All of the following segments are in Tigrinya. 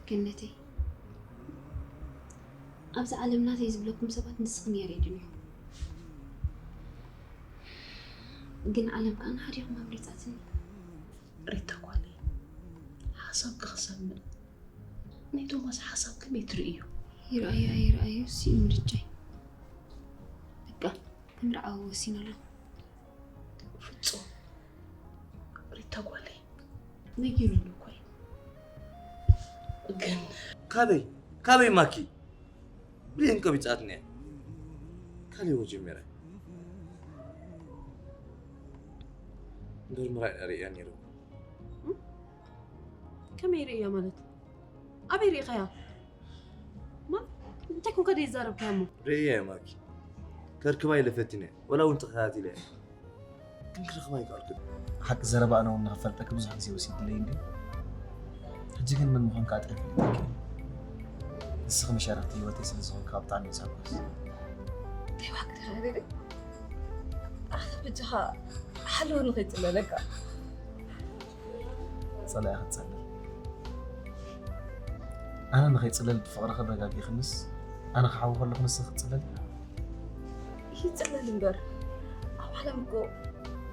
ገነተይ፣ ኣብዚ ዓለም ናተይ ዝብለኩም ሰባት ንስኽን ያሬድን ኢኹም። ግን ዓለም ከኣ ንሓዲኹም ኣምሪጻትኒ። ሪታ ጓለይ፣ ሓሳብኪ ክሰምዕ። ናይ ቶማስ ሓሳብ ከመይ ትርእዩ? ይርኣዮ ኣይርኣዮ እሱ እዩ ምርጫይ። በቃ፣ ክምርዓው ወሲነ ኣለኹ። ፍጹም፣ ሪታ ጓለይ፣ ነጊሩኒ እኮ እዩ። ግን ካበይ ካበይ ማኪ? ብሌን ቀቢጻትኒ እያ። ካሊዎ ጀሚረ። እንበር ምራይ ርእያ ነይሩ። ከመይ ርእያ ማለት? ኣበይ ርኢኻያ? ማለት እንታይ ኮንካ ደይ ይዛረብካያ እሞ? ርእያ እየ ማኪ። ከርክባ ኢለ ፈቲነ። ወላ እውን ተኸታቲለ እየ። ግን ክረኽባ ኣይከኣልኩን። ሓቂ ዘረባ ኣነ እውን ንኽፈልጠኪ ብዙሕ ግዜ ወሲድለይ እንዲ ሕጂ ግን መን ምዃንካ ኣጥዕፊ ንስኺ መሻርክቲ ህይወተይ ስለ ዝኾንካ ብጣዕሚ እየ ዝሕጎስ። እንታይ ዋክ ተኸሪሪ ኣኸ ብጃኻ ሓለወ ንኸይጽለለካ ጸላኢ ክትጸልል ኣነ ንኸይጽለል ብፍቕርኺ ኣረጋጊኽንስ ኣነ ክሓዊ ከለኹ ንስኺ ክትጽለል ይጽለል እምበር ኣብ ዓለም እኮ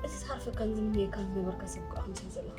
እቲ ዝሃርፈካን ዝምንየካን ዝነበርካ ሰብ እኮ ኢኻ ምሳይ ዘለኻ